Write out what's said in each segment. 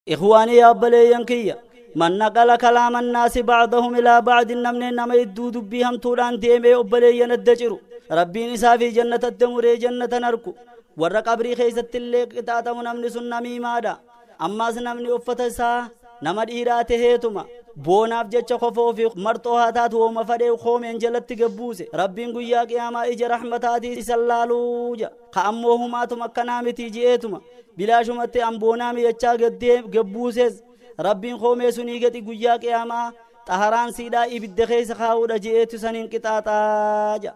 Ikhwaanii yaa obboleeyyan kiyya, man naqala kalaama annaasi bacdahum ilaa bacdin, namni nama idduu dubbii hamtuudhaan deemee obboleeyyan adda ciru, Rabbiin isaa fi jannata adda muree jannatan arku, warra qabrii keessatti illee qixaaxamu namni sun namiimaadha. Ammaas namni uffata isaa nama dhiiraa taheetuma boonaaf jecha kofoo fi marxoo haa taatu wooma fadhee koomeen jalatti gabbuuse, Rabbiin guyyaa qiyaamaa ija rahmataatii isa laaluu ja. Ka ammoo humaatuma akkanaa miti ji'eetuma bilaashumatti an boonaa miyachaa gaddee gabbuuses, Rabbiin koomee sunii gadi guyyaa qiyaamaa xaharaan siidhaa ibidda keessa kaa'uudha ji'eetu saniin qixaaxaa ja.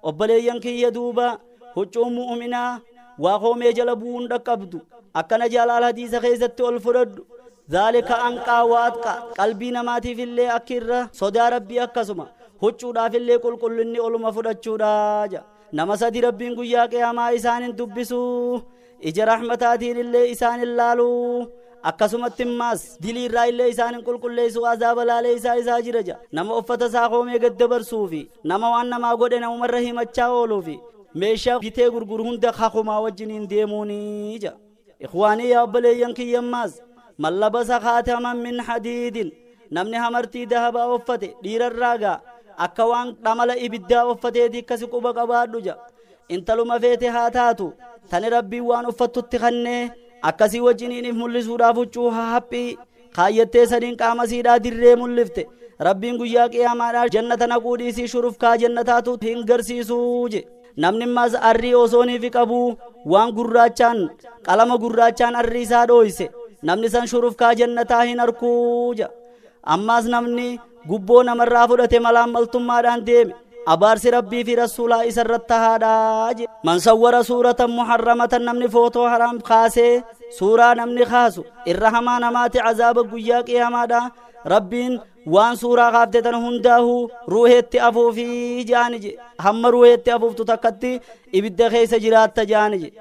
Obboleeyyan kiyya, duuba huccuun mu'uminaa waa koomee jala bu'uun dhaqqabdu. Akkana jalaal hadiisa keessatti ol fudhadhu, dhaalika anqaa wa atqa, qalbii namaatiif illee akki irra sodaa Rabbii, akkasuma huccuudhaaf illee qulqullinni oluma fudhachuudha ja. Nama sadi Rabbiin guyyaa qiyaamaa isaanin dubbisuu, ija rahmataatiin illee isaan hin laaluu, akkasumatti immaas dilii irraa illee isaan hin qulqulleessu, azaaba laalee isaa isaa jira ja. Nama uffata isaa koomee gad dabarsuu fi nama waan namaa godhe namumarra himachaa ooluu fi meeshaa bitee gurguru hunda kakumaa wajjiniin deemuunii ja. Ikhwaanii yaa obboleeyyan kiyyammaas, man labasa khaataman min hadiidin, namni hamartii dahabaa uffate dhiirarraa gaa akka waan dhamala ibiddaa uffateeti akkasi quba qabaadhu ja. Intaluma feete haa taatu, tani Rabbiin waan uffattutti kannee akkasii wajjiniin if mul'isuudhaaf huccuu haphii kaayyattee saniin qaama siidhaa dirree mul'ifte, Rabbiin guyyaa qiyaamaadhaa jannata naquu dhiisii shurufkaa jannataatu hin garsiisuu je. Namni immaas arrii osoonii fi qabuu waan gurraachaan qalama gurraachaan arrii isaa dhooyse, namni san shurufkaa jannataa hin arkuu ja. Ammaas namni gubboo namarraa fudhate malaammaltummaadhaan deeme, abaarsi Rabbii fi rasuulaa isa irratti tahaadhaa je. Man sawwara suuratan muharramatan, namni footoo haraam kaasee suuraa namni kaasu irra hamaa namaati azaaba guyyaa qiyaamaadha. Rabbiin waan suuraa kaafte tana hundaahu ruuheetti afuufii jaani je. Hamma ruuheetti afuuftu takkatti ibidda keessa jiraatta jaani je.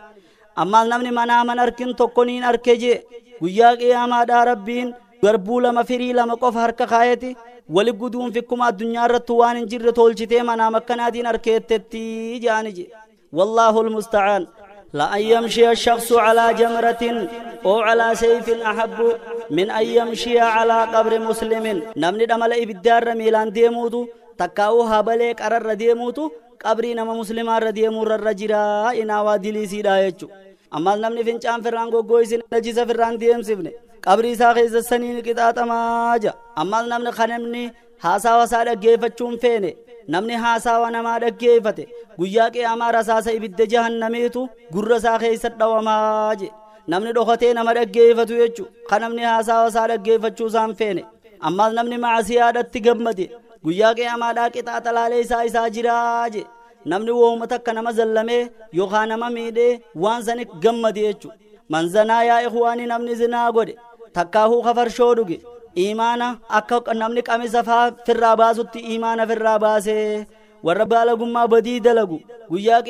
Ammaas namni manaa man arkin tokko niin arke je, guyyaa qiyaamaadha Rabbiin garbuu lama firii lama qofa harka kaayeti wali guduun fikkuma addunyaa irratti waan hin jirre tolchitee manaam akkanaatiin arkeettetti jaani je. Wallaahu almusta'aan. لأن يمشي الشخص على جمرة أو على سيف أحب من أن يمشي على قبر مسلم. نمني دمال إبدار ميلان ديموتو تكاو هابلي قرر ديموتو قبري نما مسلم ديمور الرجرا إناوا دلي سيدا يجو. أما نمني فنچان فران غوغويسين نجيسا فران ديم سيفني قبري سا خيز سنين قطاطما جا. أما نمني خنمني haasawa isaa dhaggeeffachuun feene, namni haasawa namaa dhaggeeffate guyyaa qiyaamaa rasaasa ibidda jahannamiitu gurra isaa keessa dhawamaa je. Namni dhokatee nama dhaggeeffatu jechu kan namni haasawa isaa dhaggeeffachuu isaan feene. Ammaas namni maasiyaadhatti gammade guyyaa qiyaamaadhaa qixaaxa laalee isaa isaa jiraa je. Namni wooma takka nama zallamee yookaan nama miidhee waan sani gammade jechu. Man zanaa yaa ikhwaanii, namni zinaa godhe takkaahuu kafarshoo dhuge, imaana akka namni qamisa faa firraa baasutti imaana firraa baasee, warra baalagummaa badii dalagu guyyaa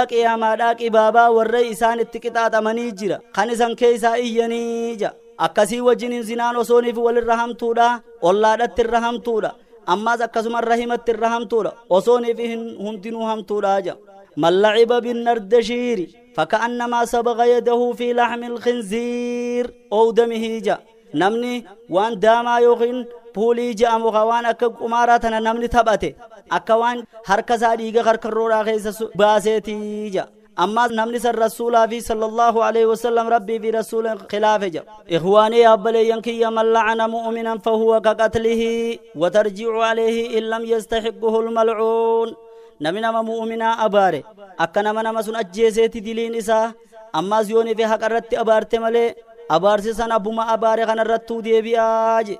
qiyaamaadhaa qibaabaa warra isaan itti qixaaxamanii jira kan isan keessaa iyyanii ja. Akkasii wajjiniin zinaan osooniif walirra hamtuudha, ollaadhatti irra hamtuudha, ammaas akkasuma rahimatti irra hamtuudha, osooniif hundinuu hamtuudha ja. من لعب بالنردشير فكأنما سبغ يده في لحم الخنزير أو دمه جا. Namni waan daamaa yookiin puulii je'amu ka waan akka qumaaraa tana namni taphate akka waan harka isaa dhiiga karkarroodhaa keessa baaseetii ja. Ammaas namni san rasuulaa fi sallallahu alaihi wasallam, Rabbii fi rasuula khilaafe ja. Ikhwaanii yaabaleeyyan kiyya, man lacana mu'minan fahuwa kaqatlihi watarjicu alayhi in lam yastaxiquhu lmalcuun. Namni nama mu'minaa abaare akka nama nama sun ajjeeseeti diliin isaa. Ammaas yoonii fi haqa irratti abaarte malee abaarsi san abbuma abaare kanarrattuu deebi'aa je.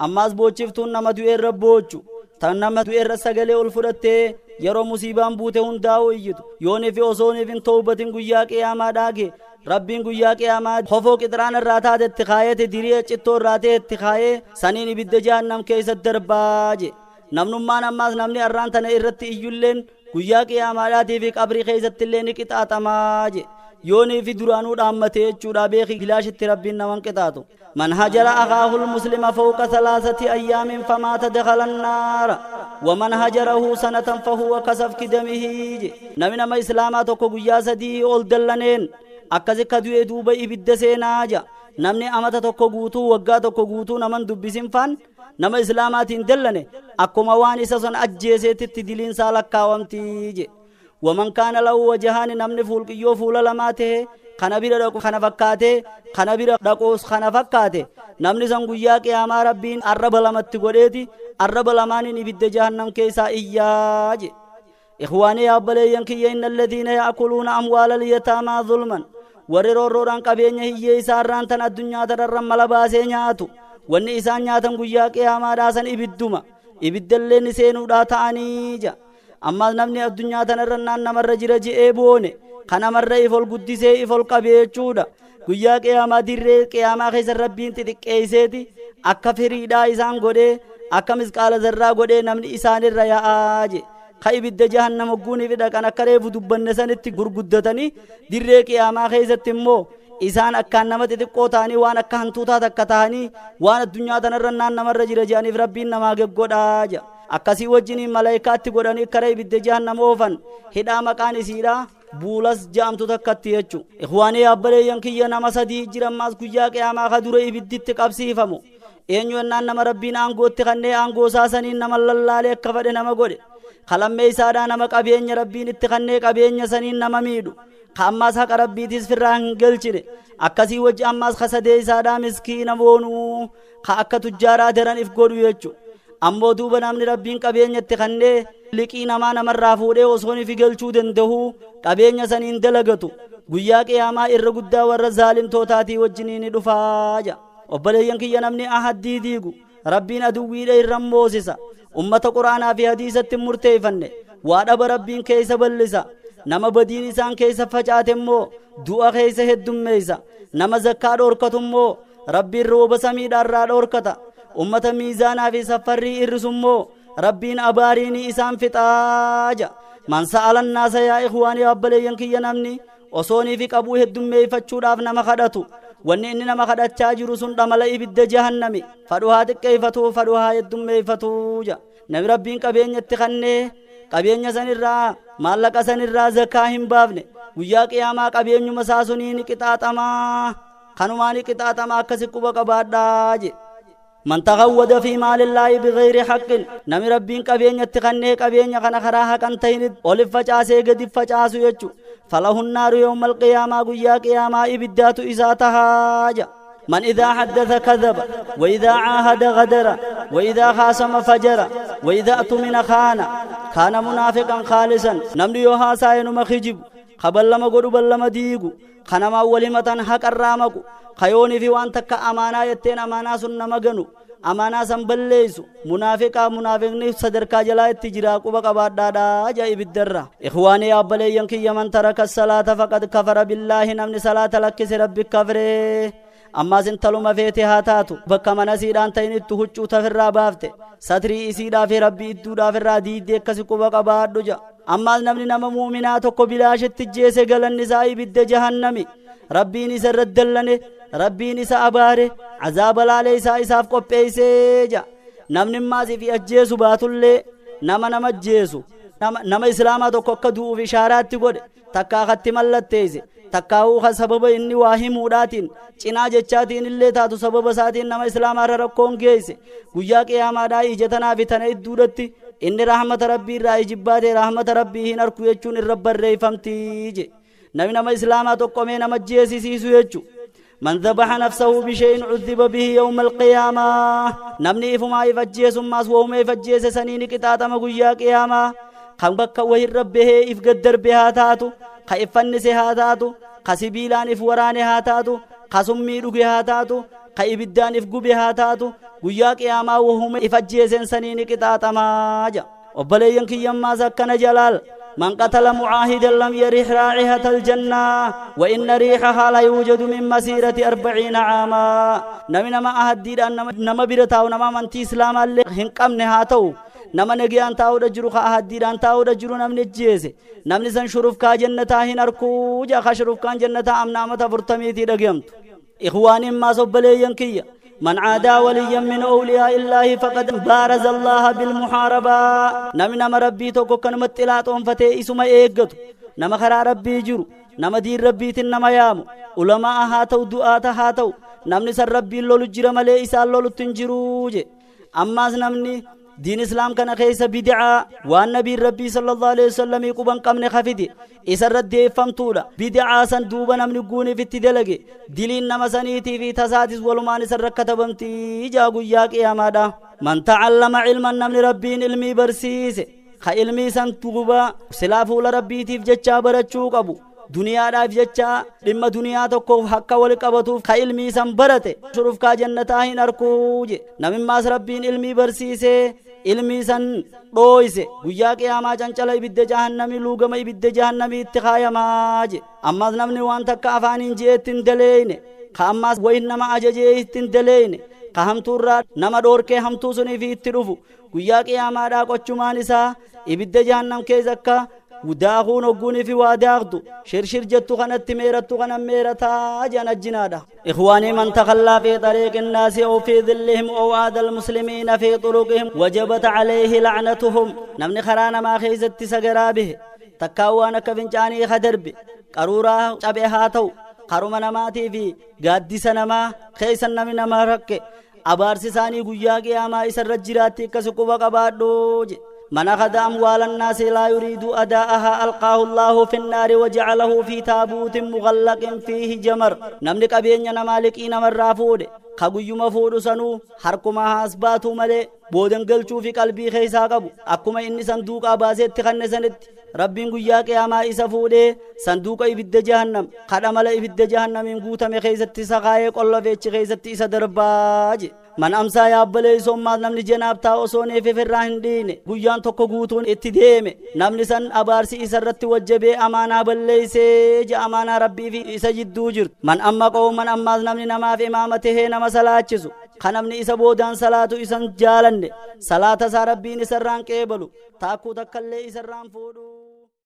Ammaas boochiftuun nama du'eerra boochu, tan nama du'eerra sagalee ol fudhattee yeroo musiibaan buute hundaa'u iyyitu, yoonii fi osooniif hin tawbatin guyyaa qiyaamaa dhaage Rabbiin guyyaa qiyaamaa kofoo qixiraan irraa taatetti kaayete dirii cittoo irraa ta'etti kaayee saniin ibidda jahannam keessa darbaa je. Namnummaan ammaas namni arraan tana irratti iyyulleen guyyaa qiyaamaadhaatii fi qabrii keessatti illee ni qixaaxamaa je. Yoonii fi duraanuu dhaammate jechuudha beeki bilaashitti Rabbiin naman qixaaxu. من هجر أخاه المسلم فوق 3 أيام فمات دخل النار، ومن هجره سنة فهو كسفك دمه. نمي نما إسلاما توكو گيا سدي أول دلنين أكزي كدوe duuba ibidda seenaa ja. Namni amata tokko guutuu waggaa tokko guutuu naman dubbisin faan nama islaamaatiin dallane akkuma waan isa son ajjeeseetitti diliinsaa lakkaawamtii je. Waman kaana lahu wajahaani namni fuulqiyyoo fuula lamaa tahe kana bira dhaqu kana fakkaate kana bira dhaquus kana fakkaate namni san guyyaa qiyaamaa rabbiin arraba lamatti godheeti arraba lamaaniin ibidda jahannam keessaa iyyaa je. Ikhwaanii yaabbaleen kiyya inna alladhiina ya'kuluuna amwaala alyataamaa zulman warri roorroodhaan qabeenya hiyyee isaarraan tan addunyaa tanarra mala baasee nyaatu wanni isaan nyaatan guyyaa qiyaamaadhaa san ibidduma ibiddallee ni seenuudhaa ta'anii ja. Ammaas namni addunyaa tanarra naan namarra jira je'ee boone kanamarra ifol guddisee ifol qabee jechuudha. Guyyaa qiyaamaa dirree qiyaamaa keessa rabbiin xixiqqeesseeti akka firiidhaa isaan godhee akka misqaala zarraa godhee namni isaanirra yaa'aa je. Ka ibidda jahannama guunii fi dhaqan akka reefu dubbanne sanitti gurguddatanii dirree qiyaamaa keessatti immoo isaan akkaan nama xixiqqoo ta'anii waan akka hantuutaa takka ta'anii waan addunyaa tanarra naan namarra jira je'aniif rabbiin namaa geggodhaa je. Akkasii wajjiniin malaayikaatti godhanii kara ibidda jahannama oofan hidhaa maqaan isiidhaa buulas ja'amtu takkatti jechu. Ikhwaanii yaabbaleen kiyya nama sadii jiran maas guyyaa qiyaamaa ka dura ibidditti qabsiifamu. Eenyu ennaan nama rabbiin aangootti kannee aangoo isaa saniin nama lallaalee akka fedhe nama godhe. Kalammee isaadhaa nama qabeenya rabbiin itti kannee qabeenya saniin nama miidhu. Ka ammaas haqa rabbiitis firraa hin galchine. Akkasii wajji ammaas ka sadee isaadhaa miskiina boonuu ka akka tujjaaraa daran if godhu jechu. Ammoo duuba namni rabbiin qabeenya itti kannee liqii namaa namarraa fuudhee osoo ifi galchuu danda'u qabeenya saniin dalagatu guyyaa qiyaamaa irra guddaa warra zaalimtootaatii wajjiniin ni dhufaa ja. Obboleeyyan kiyya namni ahaddii diigu rabbiin aduwwiidha irra moosisa. Ummata quraanaa fi hadiisatti murteeffanne waa dhaba rabbiin keessa bal'isa. Nama badiin isaan keessa facaate immoo du'a keessa heddummeessa. Nama zakkaa dhoorkatu immoo rabbiin rooba samiidhaarraa dhoorkata. Ummata miizaanaa fi safarrii irrisu immoo rabbiin abaariin isaan fixaa ja. Man sa'ala annaasa yaa ikhwaanii obboleeyyan kiyya namni osoonii fi qabuu heddummeeffachuudhaaf nama kadhatu wanni inni nama kadhachaa jiru sun dhamala ibidda jahannami fadhu haa xiqqeeffatu fadhu haa heddummeeffatu ja. Namni rabbiin qabeenya itti kannee qabeenya sanirraa maallaqa sanirraa zakaa hin baafne guyyaa qiyaamaa qabeenyuma isaa sunii ni qixaaxamaa kanumaa ni qixaaxamaa akkasi quba qabaadhaa je. Man taghawwada fi maalillaahi bighayri haqqin namni rabbiin qabeenya itti kannee qabeenya kana karaa haqan ta'in olif facaasee gadi facaasu jechu. Falahun naaru yawmal qiyaamaa guyyaa qiyaamaa ibiddaatu isaa tahaa ja. Man idhaa haddatha kadhaba wa idhaa caahada ghadara wa idhaa khaasama fajara wa idhaa atumina khaana kaana munaafiqan khaalisan namni yoo haasa'e numa kijibu kaballama godhu ballama diigu kanamaa walimatan haqarraa maqu kayoonii fi waan takka amaanaa jetteen amaanaa sun nama ganu amaanaa san balleessu munaafiqaa munaafiqni sadarkaa jalaa itti jira quba qabaadhaadhaa jaa ibiddarra. Ikhwaanii yaabbaleen kiyya man taraka salaata faqad kafara billaahi namni salaata lakkise rabbi kafree. Ammaas intaluma feete haa taatu bakka mana siidhaan ta'in itti huccuu tafirraa baafte satrii isiidhaa fi rabbi idduudhaaf irraa diiddee akkasi quba qabaadhu ja. Ammaas namni nama muuminaa tokko bilaashitti jeese galanni isaa ibidda jahannami rabbiin isa irra dallane rabbiin isa abaare azaaba laalee isaa isaaf qopheessee ja. Namni ammaas ifi ajjeesu baatullee nama nama ajjeesu nama islaamaa tokko akka du'uuf ishaaraatti godhe takkaa katti mallatteesse takkaa'uu ka sababa inni waa himuudhaatiin cinaa jechaatiin illee taatu sababa isaatiin nama islaamaarra rakkoon geesse guyyaa qiyaamaadhaa ija tanaa fi tana idduudhatti inni rahmata rabbii irraa ijibbaatee rahmata rabbii hin arku jechuun irra barreeffamtii je. Namni nama islaamaa tokkomee nama jeesisiisu jechu. Man dhabaha nafsahu bishay'in cudhiba bihi yawma alqiyaamaa namni ifumaa if ajjeesummaas waumee if ajjeese sanii ni qixaaxama guyyaa qiyaamaa kan bakka wahirra bahee if gaddarbe haa taatu ka if fannise haa taatu ka sibiilaan if waraane haa taatu ka summii dhuge haa taatu ka ibiddaan if gube haa taatu guyyaa qiyaamaa wahuma if ajjeesen sanii ni qixaaxamaa ja. Obboleeyyan kiyyammaas akkana jalaal من قتل معاهدا لم يرح رائحة الجنة وإن ريحها لا يوجد من مسيرة 40 عاما. نمي نما أهديد أن نما برتاو نما منتي إسلام اللي هنقم نهاتو نما نجيان تاو دجرو خا أهديد أن تاو دجرو نم نجيزي نم نسان شرف كا جنة هن أركو جا خشرف كان جنة أم نامة فرتميتي دقيمت. إخواني ما صبلي ينكي من عادى وليا من أولياء الله فقد بارز الله بالمحاربة. نمي نما ربي توكو كنمت إلاتهم فتي إسما إيقتو نما خرا ربي جرو نما دين ربي تنما يامو علماء هاتو دعاة هاتو Namni san Rabbiin lolu jira malee isaan lolutti hin jiruu je. Ammaas namni diin islaam kana keessa bid'aa waan nabiin Rabbii sallallahu alaihi wasallamii quban qabne kafide isarra deeffamtuudha. Bid'aa san duuba namni guuniif itti dalage diliin nama saniitii fi tasaatis walumaan isarra katabamti ijaa guyyaa qiyaamaadha. Man ta'allama ilman, namni Rabbiin ilmii barsiise ka ilmii san duuba silaa fuula Rabbiitiif jechaa barachuu qabu, duniyaadhaaf jecha dhimma duniyaa tokkoof akka wal qabatuuf ka ilmii san barate shurufkaa jannataa hin arkuu je. Namimmaas Rabbiin ilmii barsiisee ilmii san dhooyse guyyaa qiyaamaa cancala ibidda jahannamii, luugama ibidda jahannamii itti kaayamaa je. Ammas namni waan takka afaaniin je'etti hin daleeyne, ka ammaas wayin nama ajajee itti hin daleeyne, ka hamtuurraa nama dhoorkee hamtuu suniif itti dhufu, guyyaa qiyaamaadhaa qochumaan isaa ibidda jahannam keessa akka daakuun hogguunii fi waa daaktu shirshir jettu kanatti meerattu kana meerataa jedhan ajjinaadha. إخواني، من تخلى في طريق الناس أو في ظلهم أو آذى المسلمين في طرقهم وجبت عليه لعنتهم. نمني خرانا ما خيزت سقرا به تكاوانا كفنجاني خدرب قرورا شبهاتو قرما نماتي في قادس نما خيسا نمي نما رك abaarsi isaanii guyyaa qiyaamaa isarra jiraatti akkas quba qabaadhu je. من أخذ أموال الناس لا يريد أداءها ألقاه الله في النار وجعله في تابوت مغلق فيه جمر. نمني قبين نمالك إنما الرافود خقيما فود سنو حركما أسباتو ملي بودن قلچو في قلبي خيسا قبو أكما إني صندوق أباسيت خنسنت ربين guyyaa qiyaamaa isa fuudhee sanduuqa ibidda jahannam kadhamala ibidda jahannamiin guutame keessatti isa kaayee qollofeechi keessatti isa darbaa je. Man amsaa yaabbalee namni janaabtaa osoo neefeef irraa hin dhiine guyyaan tokko guutuun itti deeme, namni san abaarsi isa irratti wajjabee amaanaa balleeysee je, amaanaa Rabbii fi isa jidduu jirtu. Man amma qooman, ammaas namni namaaf imaama tahee nama salaachisu ka namni isa boodaan salaatu isan jaalanne, salaata isaa Rabbiin isarraan qeebalu, taakkuu takkallee isarraan fuudhu.